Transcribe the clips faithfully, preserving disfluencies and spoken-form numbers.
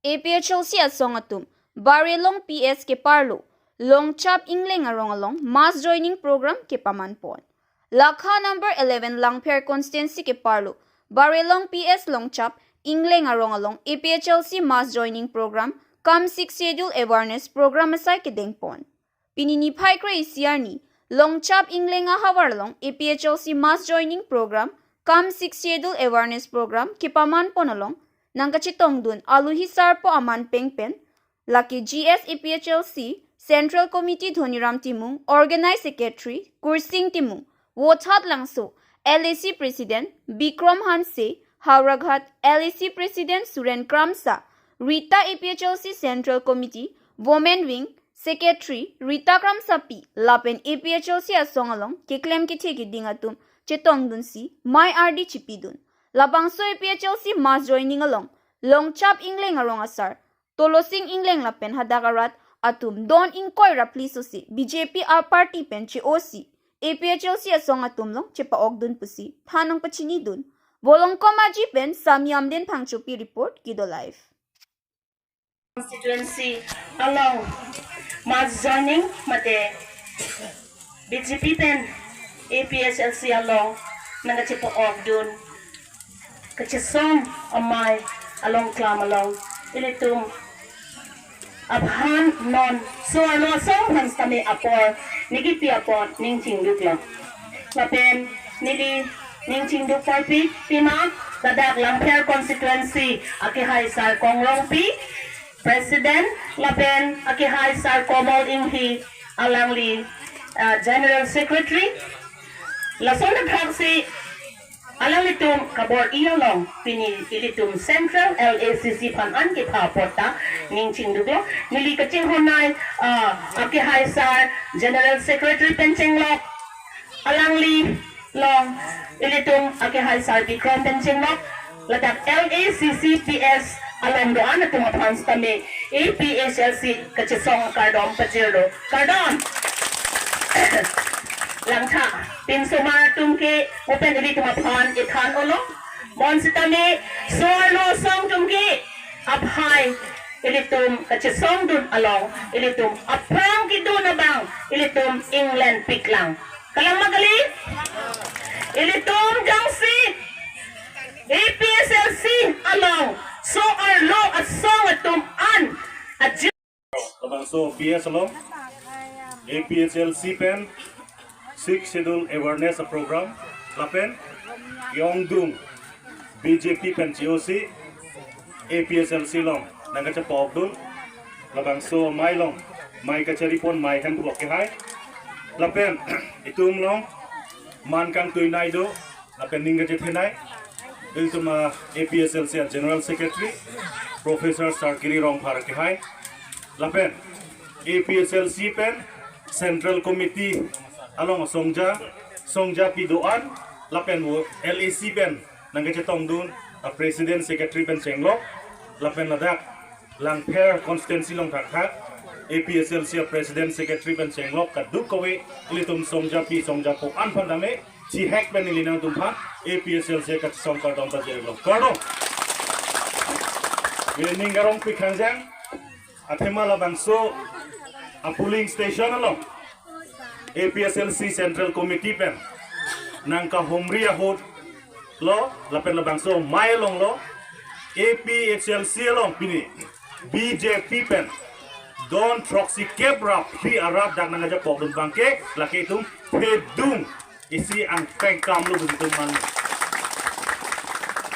A P H L C asong atum Barelong P S keparlo Longchap Ingleng arong along mass joining program kepaman pon. Lakha number eleven Langpher constituency keparlo Barelong P S Longchap Ingleng arong along A P H L C mass joining program cum Sixth Schedule awareness program asai kedeng pon. Pini niphai kre-isi arni Longchap Ingleng ahavar along A P H L C mass joining program cum Sixth Schedule awareness program kepaman pon along nangkachetongdun aluhi sarpo aman peng pen lake G S A P H L C Central Committee Dhoniram Timung, Organize Secretary Kursing Timung, Vothatlangso L A C President Bikram Hanse, Howraghat L A C President Suren Kramsa, Rita A P H L C Central Committee Women Wing Secretary Rita Kramsapi lapen A P H L C asong along keklem kethe keding atum chetongdunsi mei ardi chipidun. Labangso A P H L C mass joining along Longchap Ingleng arong asar Tolosing Ingleng lapen hadak arat atum don ingkoi ra phli sosi B J P a party pen che-osi A P H L C asong atum along chepa-okdun pusi than nangpachinidun. Volongkom Aji pen Sami Amden Phangchopi report, Kido Live. Constituency along mass joining mate B J P pen A P H L C along nangkachepa-okdun kachesong amei along klam along ilitum aphan non so-arlo asong aphan sitame apor neli kipi apot ning chingduklo. Lapen neli ning chingduk parpi pima ladak Langpher constituency akehai Sar Kongrongpi President lapen akehai Sar Komol Inghi alangli, ah, General Secretary. Lason thaksi alanglitum kabor-i along pini ilitum Central L A C C aphan an kepha apot ta ning chingduklo. Neli kachinghonnei, ah, akehai Sar General Secretary pen chenglok alangli along ilitum akehai Sar Bikram pen chenglok ladak L A C C P S along do-an atum aphan sitame A P H L C kachesong kardom pajirlo. Kardom. Langtha, pinsomar atum ke mo pen ilitum aphan kethan olo. Bonsitame so-arlo asong atum ke aphai ilitum kachesongdun along ilitum aphrang kedun abang ilitum inglen piklang. Kalang ma kali? Ilitum jongsi A P H L C along so-arlo asong atum an aji labangso P S along A P H L C pen Sixth Schedule awareness program lapen ke-ongdung B J P pen che-osi A P H L C along nangkachepa-okdun labangso amei along mei kachari pon mei hem pulok kehai lapen itum along man kangtuinei do lapen ning kachethenei ilitum, ah, A P H L C a General Secretary Professor Sarkiri Rongphar kehai lapen A P H L C pen Central Committee along songja, songjapi do-an lapen vo L A C pen nangkachetongdun a President Secretary pen chenglok lapen ladak Langpher constituency along thakthak A P H L C a President Secretary pen chenglok kadokave ilitum songjapi songjapo an aphan tame chihek pen neli nangtum aphan A P H L C kachesong kardom pajirlo. Kardom. Neli ning karongpik khangjang athema labangso a polling station along A P H L C Central Committee pen nangkahumri ahut lo lapen labangso amei along lo A P H L C along pini B J P pen don throksi kep ra phli arat dak nangkachepokdun abang ke lake itum phedung isi angthek kamlo pusi itum man.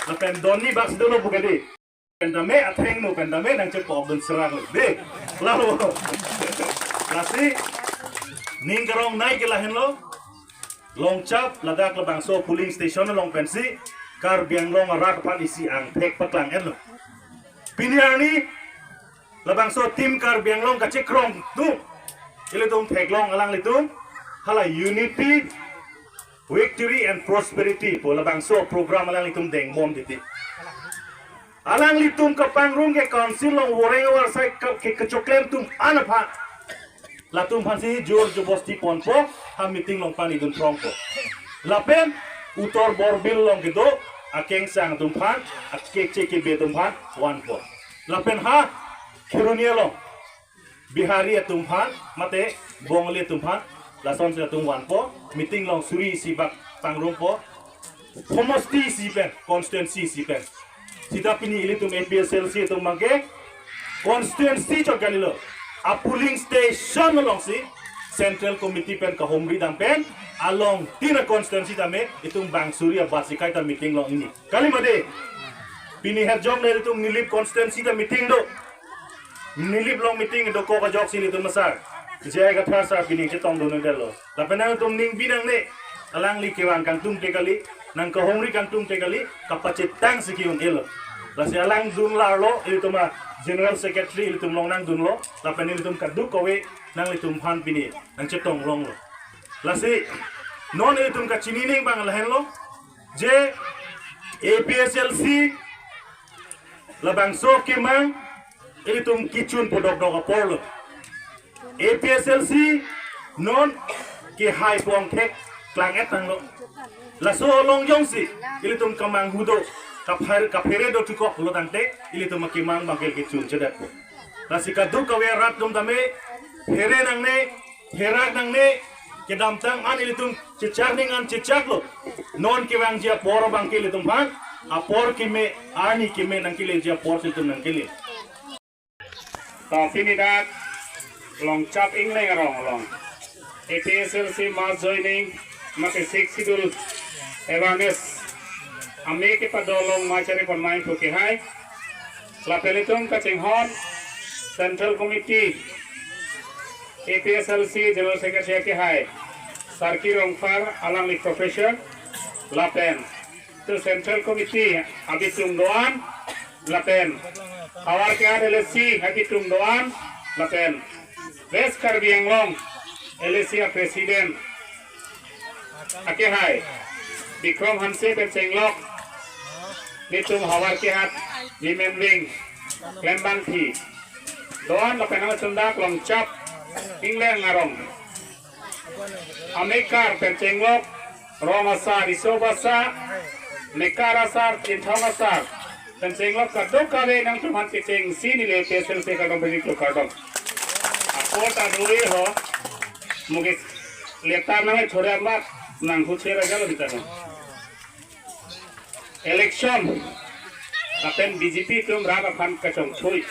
Lapen don ni bak si dolo pu ke dei. Pen tame athengno pen tame nangchepokdun serak lo dei. Lalu. Lasi ning karongnei ke lahenlo. Longchap ladak labangso polling station along pensi Karbi Anglong arat aphan isi angthek paklang-etlo. Pini arni labangso Team Karbi Anglong kachekrong atum ilitum theklong alanglitum hala unity, victory and prosperity pu labangso program alanglitum dengbom titi. Alanglitum kapangrum ke council along voreng avarsai ke, ke, kechoklem atum an aphan. Latum aphansi jor jobosti ponpo, ha meeting along pani dun throngpo. Lapen utor borbil along kedo akengsang atum aphan, akekche kebe atum aphan vanpo. Lapen ha Kheroni along Bihari atum aphan mate Bongali atum aphan lasonsi latum vanpo, meeting along suri isi bak pangrumpo, homosti isi pen, constituency isi pen. Sita pini ilitum A P H L C atum abangke constituency chot kalilo, a polling station alongsi Central Committee pen kahumri dam pen along tina constituency tame itum bang suri abasi kaita meeting along ini. Kali mate, pini herjong le itum Nilip constituency ta meeting do. Nilip along meeting dokok ajoksi ilitum asar J I Kathar sar pini chetongdun-edetlo. Lapen nangtum ning binangne, alangli kevang kangtung te kali, nangkahumri kangtung te kali, kapachetangsi ki-un-elo. Lasi alang dunlarlo, ilitum a General Secretary ilitum along nangdunlo, lapen ilitum kadokave nanglitum aphan pini nangchetong longlo. Lasi non ilitum kachini ning abang lahenlo, je A P H L C labangso kemang ilitum kechun podokdok aporlo. A P H L C non kehai pongthek klang-et tanglo. Laso along jongsi ilitum kemang hudo, kapher-, kaphere do chukoklo tangte ilitum akemang abangke kechun chedetpo. Lasi kadokave arat atum tame phere nangne, pherak nangne, kedamtang an ilitum chechak ning an chechaklo. Non kevangji apor abangke ilitum aphan apor keme, arni keme nangkeleji apor si ilitum nangkele. To pini dak Longchap Ingleng arong along A P H L C mass joining mate Sixth Schedule awareness ame kepado along machari pon mai pu kehai. Lapen itum kachinghon Central Committee A P H L C General Secretary kehai Sarki Rongphar alangli professor, lapen to Central Committee abitung do-an, lapen Howraghat L A C abitung do-an, lapen West Karbi Anglong L A C a President akehai Bikram Hanse pen chenglok, nelitum Howraghat Women Wing klembangpi do-an, lapen nangchundak Longchap Ingleng arong amekar pen chenglok, rong asar, riso asar, mekar asar, chinthong asar pen chenglok kadokave nangtum aphan kechengsi neli A P H L C kardom pini kardom. Apot aduri ho, mugis letar nang chore amat nang hucher aja lo kita no. Election lapen B J P atum rat aphan kachongchui.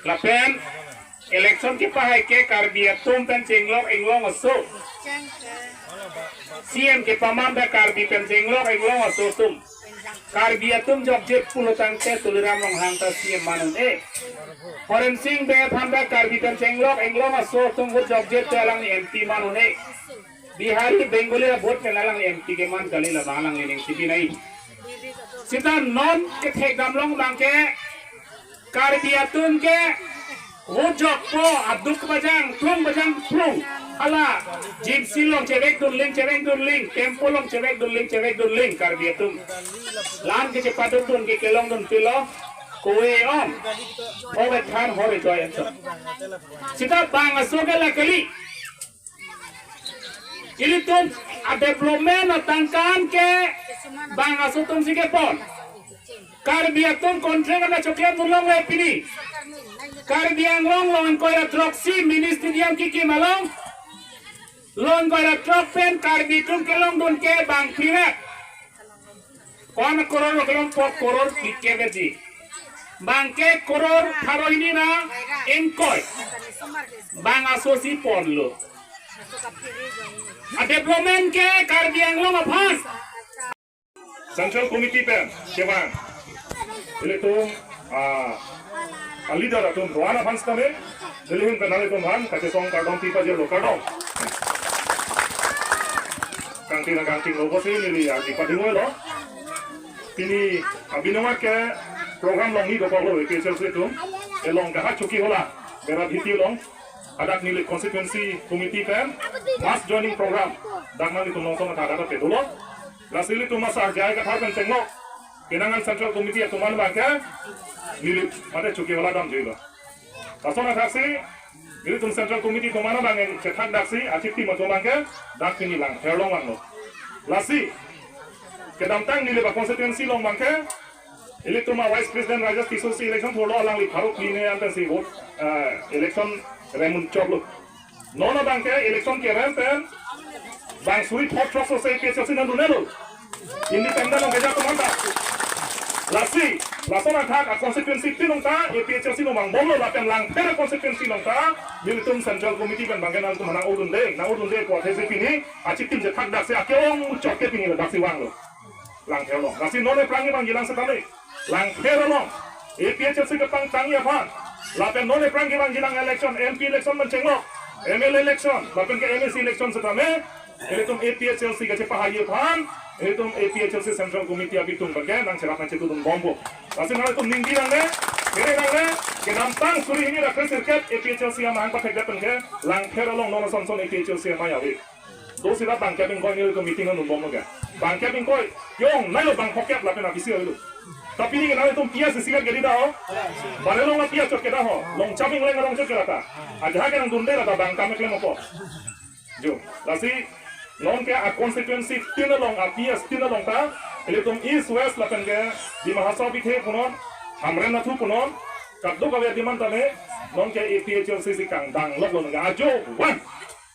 Lapen election kepahai ke Karbi atum pen chenglok inglong aso. C M kepaman ta Karbi pen chenglok inglong aso atum. Karbi atum jokjet pulo tangte Tuliram Ronghang ta C M man un-e. Horensing Bey aphan ta Karbi pen chenglok inglong aso atum vote jokjet te alangli M P man un-e. Bihari, Bengali a vote pen alangli M P keman kali, labang alangli ning sipi nai. Sita non kethek damlong abangke Karbi atum ke vote jokpo, aduk bajang, plung bajang plung. Hala Gypsy along chevek dunling, chevek dunling, tempo along chevek dunling, chevek dunling Karbi atum. Lan ke chepaduk dun ke kelong dun pilo, kowe om. Hobe than hore joy enso. Sita bang aso ke la kali. Ilitum a development atangkan ke bang aso atum si kepon. Karbi atum contract ana choklem dunlongle pini. Karbi Anglong along ingkoi ra throksi mini stadium kikim along. Along ingkoi ra throk pen Karbi atum kelongdun ke bang phlirak. Ko-an koror lo kelongpo, koror phlikep eti. Bangke koror pharo hini ra ingkoi. Bang aso si ponlo. A development ke Karbi Anglong aphan. Central Committee pen kevang ilitum, ah, a leader atum do-an aphan setame, nelihin pen nanglitum aphan kachesong kardom pi pajirlo, kardom. Kangting kangting lo pusi neli ardi padingoi lo. Pini abinong ke program longni dokoklo A P H L C atum. Elong kahak Chokihola, Berabhiti along. Hadak neli constituency committee pen mass joining program dak nanglitum along song athak athak pedolo. Lasi ilitum asar J I Kathar pen chenglok, penang an Central Committee atum an abangke neli mate Chokihola damjuilo. Lason athaksi ilitum Central Committee atum an abang chethak daksi achiti majo abangke dak pini lang herlong langlo. Lasi kedamtang neli ba constituency along abangke Ilitum a-Vice President Rajesh Tisso si election thurlo, alangli pharo phli ne an pensi vote, eh, election rem un choklo. Non abangke election kerem pen bang suri thot throk so se A P H L C nangdun-elo. Independent along keja atum anta. Lasi, lason athak a-constituency tin along ta A P H L C nangvangbomlo lapen Langpher constituency along ta nelitum Central Committee pen abangke nangtum nang-odunde, nang-odunde pu athesi pini achitim chethak daksi ake-ong muchot ke pini daksi vanglo. Langpher along. Lasi non aphrang kevangjilang setame Langpher along A P H L C kepangtangji aphan, lapen non aphrang kevangjilang election, M P election pen chenglok, M L A election, lapen ke M A C election setame ilitum A P H L C kachepahaiji aphan ilitum A P H L C Central Committee abitung abangke nangcherap nangchetudunbompo. Lasi nangtum ningje nangne, kere nangne, kedamtang suri hini ra kre sirkep A P H L C amahang pathekdet pen ke Langpher along non asonson A P H L C amei ave. Do sira bangkep ingkoi nelitum meeting nangdunbomlo ke. Bangkep ingkoi, yong, nailo bang phokep lapen abisi avelo. Tapi neli ke nangtum P S C C ke gedi da ho. Barelong a-P S chot ke da ho. Longchap Ingleng arong chot ke lata. Ajahak ke nangdunde lata bang kam klem apot. Jo, lasi non ke a-constituency tin along, a-P S tin along ta, ilitum East West lapen ke Dima Hasao Bithe punon, Hamren Nathu punon, kadokave adim an tame, non ke A P H L C si kangdang loklo non ke ajo, one.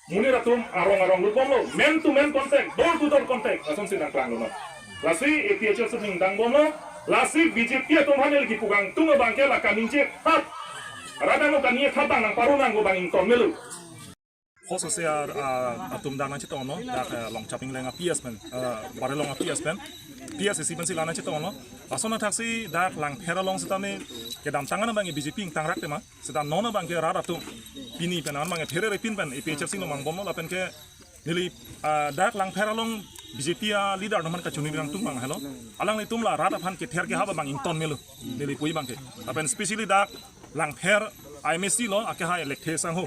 Monit atum arong arong lutbomlo, man to man contact, door to door contact, lasonsi nangklanglo non. Lasi A P H L C ningdangbomlo, lasi B J P atum aphan neli kipu kangtung abangke la kaningje thap. Radang lo kaningje thap abang nangparo nangpo abang ington melo. Hoso se ar, ah, atum dak nangchetonglo, dak, eh, Longchap Ingleng a-P S pen, eh, Barelong a-P S pen, P S C C pensi la nangchetonglo. Lason athaksi dak Langpher along setame kedamtang an abang B J P ingtangrak tema. Seta non abangke rat atum pini pen an abangke pherere pin pen A P H L C nangvangbomlo lapen ke neli, ah, dak Langpher along B J P a-leader atum aphan kachoningri kangtung abang helo. Alanglitum la rat aphan kether kehap abang ington melo. Neli puji abangke. Lapen specially dak Langpher a-M A C lo, akehai Lekthe Sangho.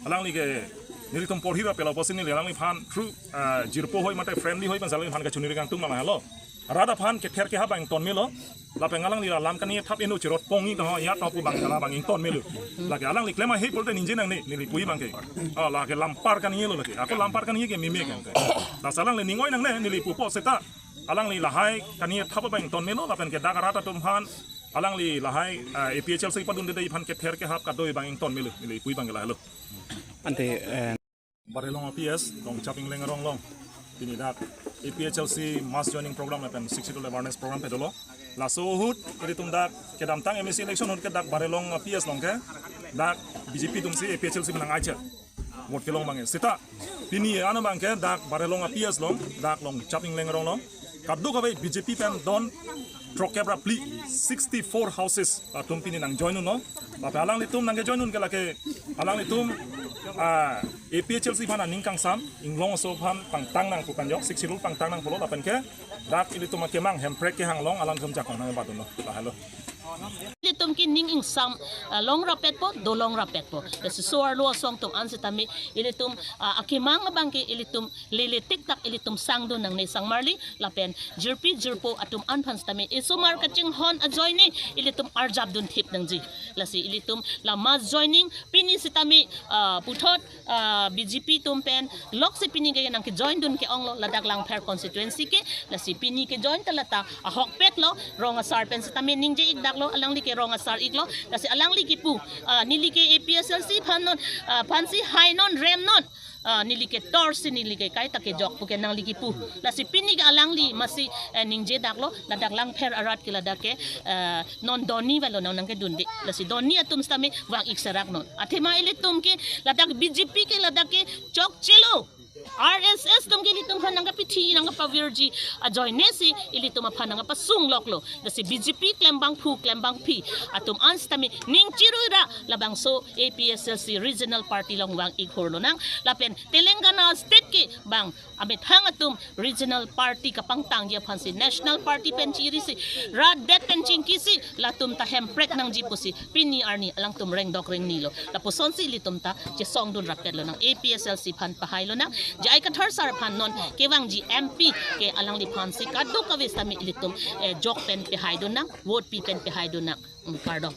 Alangli ke nelitum porhi ra pela pusi neli alangliphan through, ah, jirpo hoi mate friendly hoi pen alangliphan kachoningri kangtung abang helo. Rat aphan kether kehap abang ington melo. Lapen alangli la lam kaningje thap eno chirot pongji ta ho, ya to pu abang kala abang ington melo. Lake alangli klem ahe pulote ningje nangne, neli puji abangke. Ah, lake lampar kaningje lo lake. Ako lampar kaningje ke meme ke. Lasi alangli ning oi nangne, neli pupo seta. Alangli lahai kaningje thap abang ington melo, lapen ke dak rat atum aphan, alangli lahai, ah, A P H L C padunde aphan kether kehap kadoi abang ington melo, neli puji abangke lahelo. Ante, eh, Barelong a-P S, Longchap Ingleng arong along. Pini dak A P H L C mass joining program lapen Sixth Schedule awareness program pe dolo. Laso ahut, ilitum dak kedamtang M A C election ahut ke dak Barelong a-P S along ke, dak B J P atumsi A P H L C penang aiche. Vote kelong abangke. Seta, pini an abangke dak Barelong a-P S along, dak Longchap Ingleng arong along. Kadokave B J P pen don throkkep ra phli, sixty-four houses atum pini nangjoin unlo. Lapen alanglitum nangkejoin un ke lake alanglitum, ah, A P H L C aphan aning kangsam, inglong aso aphan pangtang nangpo kanjok, Sixth Schedule pangtang nangpolo lapen ke dak ilitum akemang Hemprek kehang along alanglitum jakong nangbat unlo. Lahelo. Ilitum ke ning ingsam, ah, long rapetpo, dolong rapetpo. Lasi so arlo asong atum an setame ilitum, ah, akemang abangke ilitum lele tik tak ilitum sangdun nangne sangmarli lapen jirpi jirpo atum an aphan setame isomar kachinghon ajoine ilitum arjapdun thip nangji. Lasi ilitum la mass joining pini setame, ah, puthot, ah, B J P atum pen loksi pini ke nangkejoin dun ke-onglo ladak Langpher constituency ke. Lasi pini kejoin ta lata ahokpetlo, rong asar pen setame ningje ik daklo, alangli ke rong asar iklo. Lasi alangli kipu, ah, neli ke A P H L C aphan non, ah, aphansi hai non rem non. Ah, neli ke torsi neli ke kaita kejok pu ke nangli kipu. Lasi pini ke alangli masi, eh, ningje daklo, ladak Langpher arat ke ladak ke, eh, non doni avelo nang nangkedunde. Lasi doni atum setame vang ik serak non. Athema ilitum ke ladak B J P ke ladak ke chokchelo. R S S atum ke ilitum aphan nangkapithi nangkapavirji ajoine si ilitum aphan nangkapasung loklo. Lasi B J P klembangphu klembangphi atum an setame ning chirui ra labangso A P H L C regional party along vang ik hurlo nang. Lapen Telangana state ke bang amethang atum regional party kapangtangji aphansi national party pen chirisi rat det pen chingkisi latum ta Hemprek nangji pusi pini arni alangtum rengdok rengnilo. Lapusonsi ilitum ta chesongdun rapetlo nang, A P H L C aphan pahailo nang. J I Kathar sir aphan non kevangji M P ke alangliphansi kadokave setame ilitum, eh, jok pen pahaidun nang, vote pi pen pahaidun nang. Hmm, kardom.